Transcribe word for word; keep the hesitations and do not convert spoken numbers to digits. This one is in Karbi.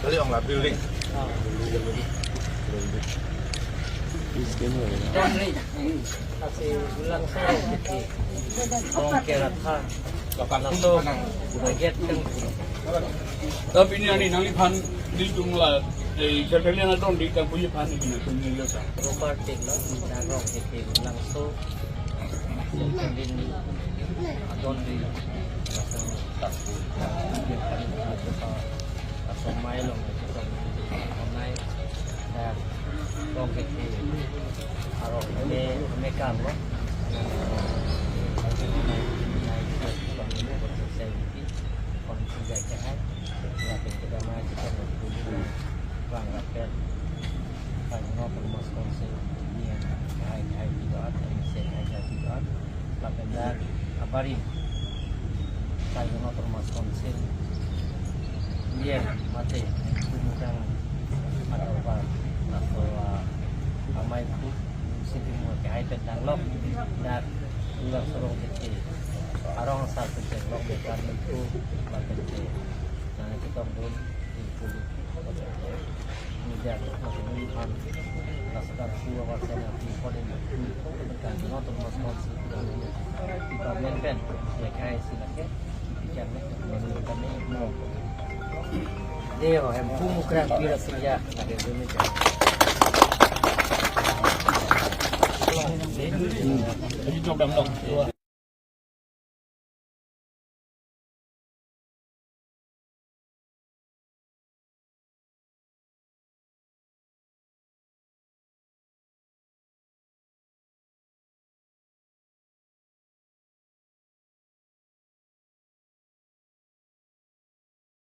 Kali ong la building. Donri, asi ulang sa, Rongkhe Ratha, laso target kan. Tapi ini ani nangliphan nelitum la, eh, sekalian atau di kampung aphan ini nanglitum nelitum. Proper thing lo, na Rongkhe Ratha ulang so. Sel kendin adon di laso, laso mai along, laso mai online, dan Rongkhe Ratha arong me, me kam lo. Kon sejak jahai, ya, kita mai kita mau bang rapet. Karena autonomous council nian hai hai gitu at, M C hai hai gitu at. Lapen dak abarim karena autonomous council nian mate, kumuhang atau apa, atau, ah, amei ku siti mo ke hai pen danglok, dak ulang so Rongkhe Ratha arong asar pen danglok, bekar mentu, lapen ke, nah, kita belum di kulit. Deo, hem pumukrang pira siya.